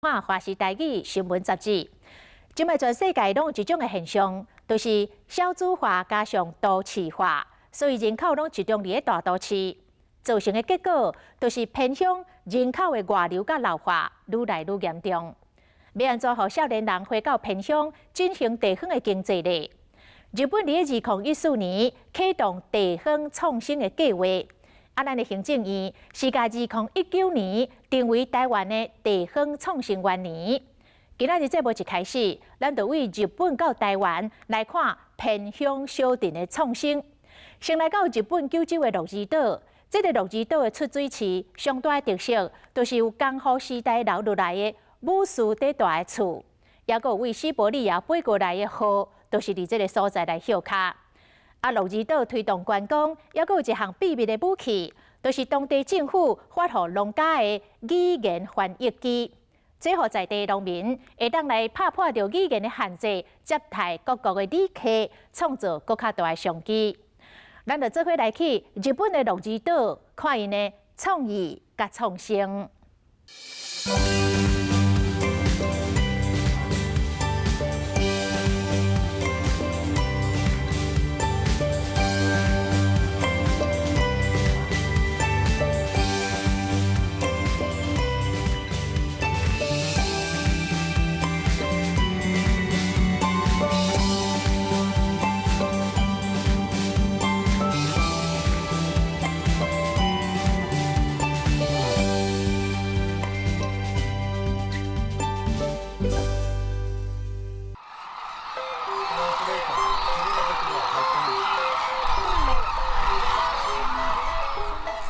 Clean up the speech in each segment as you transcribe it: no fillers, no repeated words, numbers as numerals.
看華視台語新聞雜誌。這擺全世界攏有一種的現象，就是少子化加上都市化，所以人口攏集中佇咧大都市，造成的結果就是偏鄉人口的外流佮老化愈來愈嚴重。欲按怎予少年人回到偏鄉進行地方的經濟咧？日本佇咧2014年啟動地方創生的計劃，啊，咱的行政院是共2019年定為台灣的地方創生元年。今仔日節目一開始，咱就對日本到台灣來看偏鄉小鎮的創生。先來到日本九州的鹿兒島，這个鹿兒島的出水市上大的特色，就是有江戶時代留落來的武士佇蹛的厝，抑閣有對西伯利亞飛過來的鶴，都是佇這个所在來歇跤。啊，鹿兒島推動觀光，抑閣有一項秘密的武器，就是當地政府發予農家的語言翻譯機。這予在地農民會當來拍破著語言的限制，接待各國的旅客，創造閣較大的商機。咱就做伙來去日本的鹿兒島，看𪜶的創意佮創生。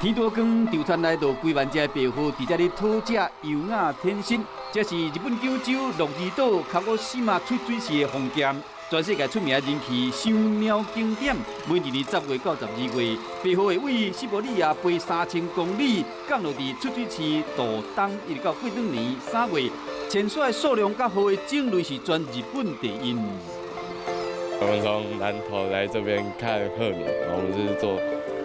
天拄光，就舛來到幾萬隻白鶴佇遮咧討食，優雅天性。這是日本九州鹿兒島鹿児島出水市的風景，全世界出名的人氣賞鳥景點。每一年10月到12月，白鶴會對西伯利亞飛3000公里，降落佇出水市渡冬，一直到過轉年3月。遷徙的數量佮鶴的種類是全日本第一。我們從南投來這邊看鶴鳥，我們是做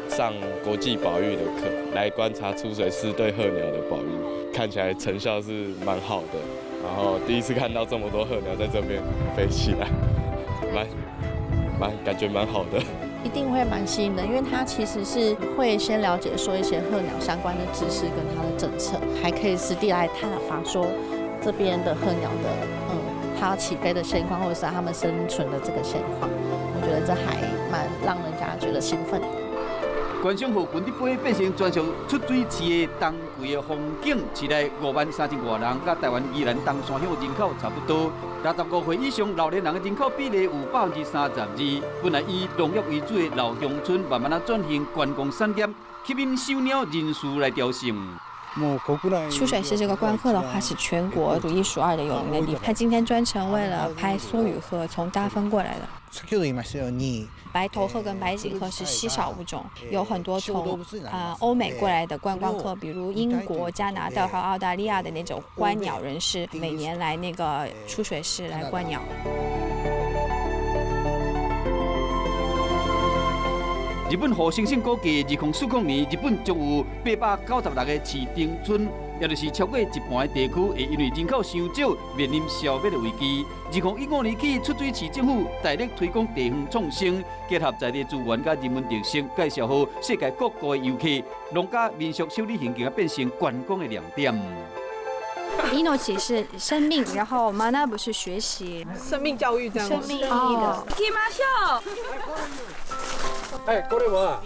上國際保育的課，來觀察出水市對鶴鳥的保育，看起來成效是蠻好的。然後第一次看到這麼多鶴鳥在這邊飛起來，蠻感覺蠻好的。一定會蠻吸引的，因為它其實是會先了解說一些鶴鳥相關的知識跟它的政策，還可以實地來探訪說這邊的鶴鳥的，它起飛的現況，或者是它們生存的這個現況，我覺得這還蠻讓人家覺得興奮的。觀賞鶴群佇飛，變成專屬出水市的冬季的風景。市內5萬3千外人，佮台灣宜蘭東山鄉人口差不多。65歲以上老年人的人口比例有32%。本來以農業為主的老鄉村，慢慢仔轉型觀光產業，吸引賞鳥人數來調升。出水市這個觀鶴的話，是全國數一數二的有名的地方。他今天專程為了拍蓑羽鶴，從大分過來的。白頭鶴跟白頸鶴是稀少物種，有很多從啊歐美過來的觀光客，比如英國、加拿大和澳大利亞的那種觀鳥人士，每年來那個出水市來觀鳥。日本予行省估計，2040年，日本將有896個市町村，也就是超過一半的地區會因為人口傷少，面臨消滅的危機。2015年起，出水市政府大力推廣地方創生，結合在地資源佮人文特色，介紹予世界各國的遊客，農家民宿小旅行更變成觀光的亮點。命是生命，然後學ぶ是學習，生命教育這樣。生命意義的。行きましょう。はい、これは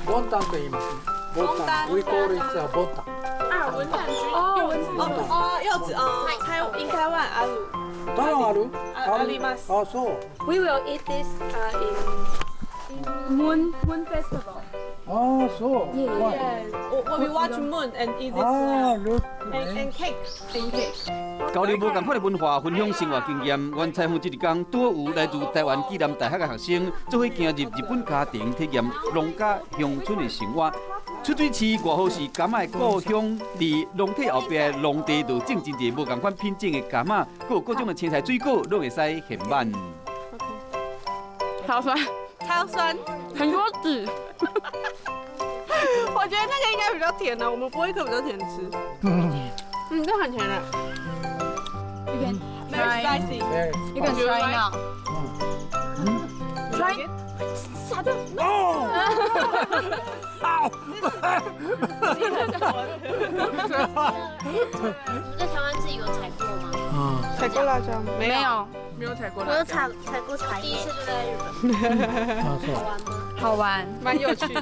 ボンタンと言います。ボタン、we call it a ボタン。啊，文旦哦，哦哦，柚子哦，台 in 台灣ある。台灣ある？あります。あ、そう。 We will eat this in Moon Festival. あ、そう。 Yeah, we watch moon and eat this. 啊，look. And cake, and cake. 交流無仝款的文化，分享生活經驗。阮採訪這一工，拄有來自台灣暨南大學的學生，做伙行入日本家庭，體驗農家鄉村的生活。出水市外號是柑仔的故鄉，佇農體後壁的農地就種真濟無仝款品種的柑仔，閣有各種的青菜水果，攏會使現挽。超酸，超酸，很多籽。我覺得那個應該比較甜呢，我們剝一顆比較甜吃。嗯。嗯，這很甜的。You can Very spicy. You can try now. Try. 啥的？哦！你在台灣自己有採過嗎？嗯，採過辣椒嗎？沒有，沒有採過辣椒。我有採過茶葉，第一次就在日本。好玩嗎？好玩，蠻有趣的。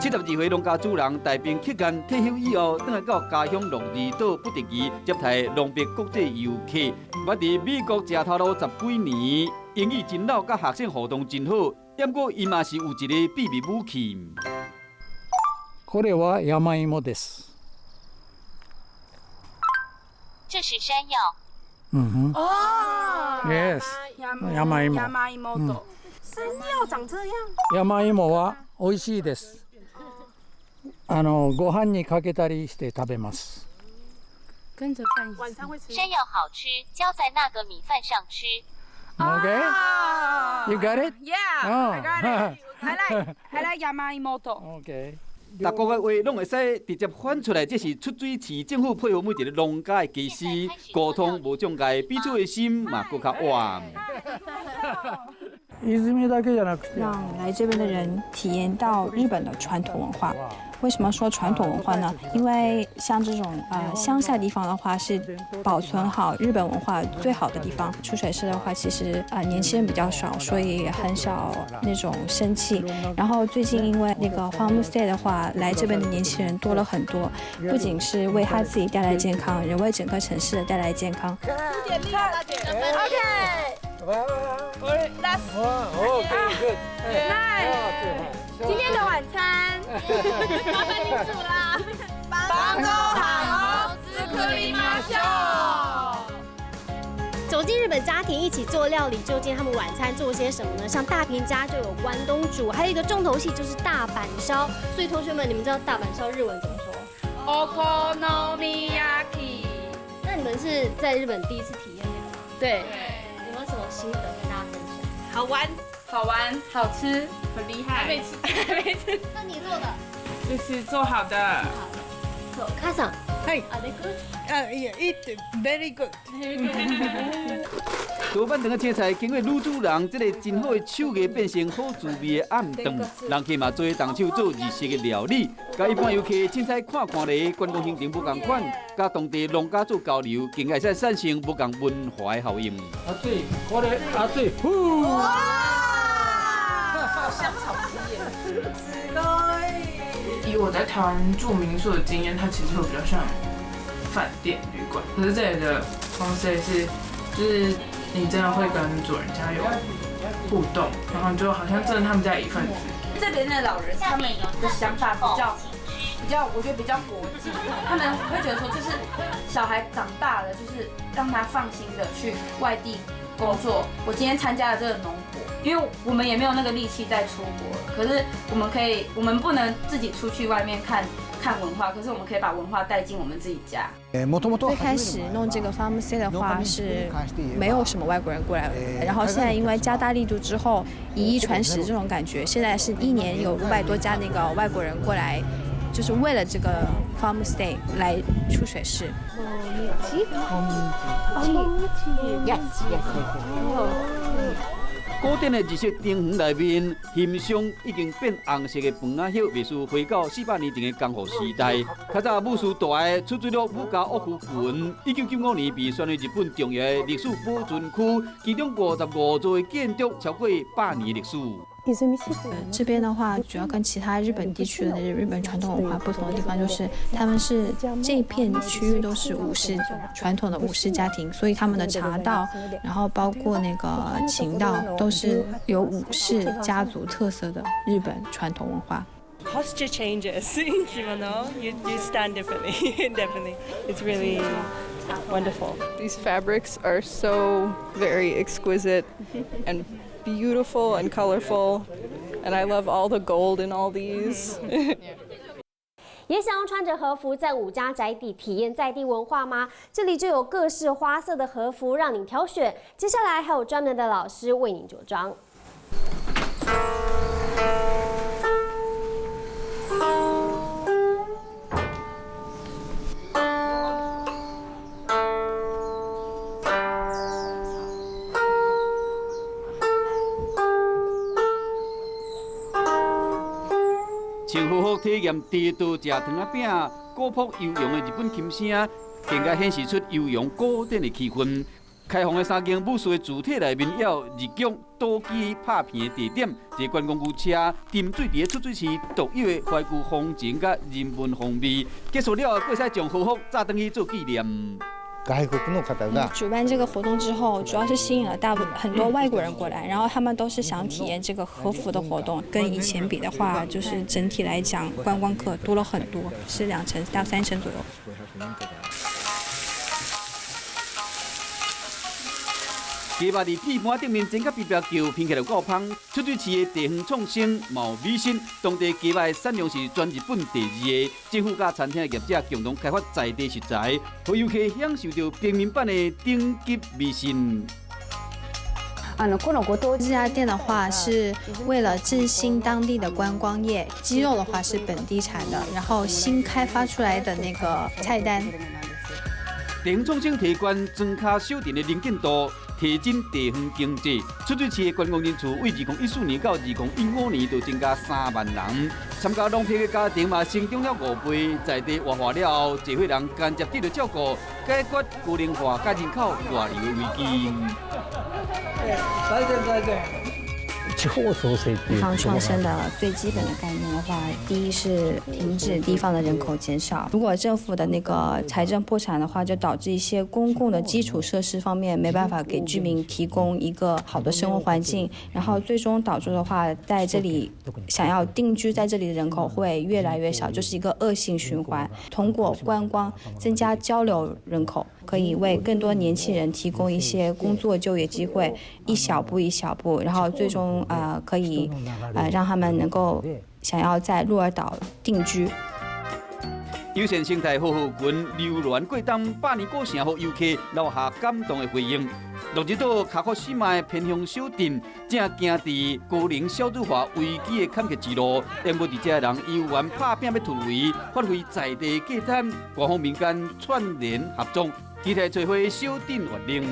72歲農家主人大兵克干退休以後，轉來到家鄉鹿兒島不定期接待農別國際遊客。捌佇美國食頭路十幾年，英語真老，佮學生互動真好。毋過伊嘛是有一個秘密武器。これは山芋です。這是山藥。嗯哼。哦。 Yes。山芋。山芋。山藥長這樣。山芋は美味しいです。ご飯にかけたりして食べます。跟着飯。晚餐會吃。山藥好吃，澆在那個米飯上吃。 Okay. You got it? Yeah, I got it. I like yamaimoto. Okay. 逐國的話攏會使直接翻出來，這是出水市政府配合每一個農家的技師溝通無障礙，彼此的心嘛閣較穩。讓來這邊的人體驗到日本的傳統文化。為什麼說傳統文化呢？因為像這種鄉下地方的話，是保存好日本文化最好的地方。出水市的話，其實年輕人比較少，所以很少那種生氣。然後最近因為那個 farm stay 的話，來這邊的年輕人多了很多，不僅是為他自己帶來健康，也為整個城市帶來健康。 OK。 Last. Nice. 今天的晚餐，麻煩你煮啦。晩ご飯を作りましょう。走進日本家庭一起做料理，究竟他們晚餐做些什麼呢？像大平家就有關東煮，還有一個重頭戲就是大阪燒。所以同學們，你們知道大阪燒日文怎麼說？お好み焼き。那你們是在日本第一次體驗這個嗎？對。有沒有什麼心得跟大家分享？好玩，好玩，好吃，很厲害。還沒吃，還沒吃。那你做的？這是做好的。お母さん。はい。 Are they good? 啊，yeah, eat very good. 倒板肠的青菜，經過女主人這個真好的手藝，變成好滋味的暗頓。人客嘛做動手做日式的料理，佮一般遊客凊彩看看咧，觀光行程無仝款，佮當地農家做交流，更會使產生無仝文化的效應。熱い、これ熱い，呼！哇！香草汁耶，すごい。以我在台灣住民宿的經驗，它其實會比較像飯店旅館，可是這裡的 homestay 是，就是你真的會跟主人家有互動，然後就好像真的他們家一份子。這邊的老人他們的想法比較，我覺得比較國際，他們會覺得說，就是小孩長大了，就是讓他放心的去外地工作。我今天參加了這個農博，因為我們也沒有那個力氣再出國了，可是我們可以，我們不能自己出去外面看看文化，可是我們可以把文化帶進我們自己家。最開始弄這個 farm stay 的話是沒有什麼外國人過來，然後現在因為加大力度之後，以一傳十這種感覺，現在是一年有500多家那個外國人過來，就是為了這個 farm stay 來出水市。 Yes, yes, yes. 古典的日式庭園內面，欣賞已經變紅色的番仔葉，袂輸回到400年前的江戶時代。較早武士住的出水鹿武家屋古墳，1995年被選為日本重要的歷史保存區，其中55座的建築超過100年歷史。這邊的話，主要跟其他日本地區的日本傳統文化不同的地方，就是他們是這片區域都是武士傳統的武士家庭，所以他們的茶道，然後包括那個琴道，都是有武士家族特色的日本傳統文化。 Posture changes in kimono. You stand differently. Definitely, it's really wonderful. These fabrics are so very exquisite and beautiful and colorful, and I love all the gold in all these. 也想要穿着和服在武家宅邸體驗在地文化嗎？這裡就有各式花色的和服讓你挑選。接下來還有專門的老師為你着裝。穿和服体验地道食糖仔饼、古朴悠扬的日本琴声，更加显示出悠扬古典的气氛。开放的三间武士的主体内面，有日剧赌机拍片的地点，坐观光牛车沉醉伫出水市独有的怀旧风情佮人文风味。结束了后，阁会使将和服扎转去做纪念。主办这个活动之后，主要是吸引了大部很多外国人过来，然后他们都是想体验这个和服的活动。跟以前比的话，就是整体来讲，观光客多了很多，是2成到3成左右。鸡肉伫铁盘顶面煎甲白白叫，闻起来够香。出水市的地方创生嘛有美食，当地鸡肉的产量是全日本第二个。政府佮餐厅的业者共同开发在地食材，予游客享受到平民版的顶级美食。这家店的话是为了振兴当地的观光业，鸡肉的话是本地产的，然后新开发出来的那个菜单。地方创生提悬庄跤小镇的能见度，提振地方经济。出水市的观光人次为2014年到2015年就增加3万人。参加农拍的家庭嘛成长了5倍，在地活化了后，济岁人间接得到照顾，解决高龄化佮人口外流的危机。再见再见。地方创生的最基本的概念的话，第一是停止地方的人口减少。如果政府的那个财政破产的话，就导致一些公共的基础设施方面没办法给居民提供一个好的生活环境，然后最终导致的话，在这里想要定居在这里的人口会越来越少，就是一个恶性循环。通过观光增加交流人口，可以为更多年轻人提供一些工作就业机会，一小步一小步，然后最终可以让他们能够想要在鹿儿岛定居。友善生态好好群流连过冬百年古城，予游客留下感动的回应。鹿儿岛卡国四迈偏乡小镇，正行伫高龄少子化危机的坎坷之路，耽误伫遮的人犹原拍拼欲突围，发挥在地价值，官方民间串联合作，期待找回小镇活力。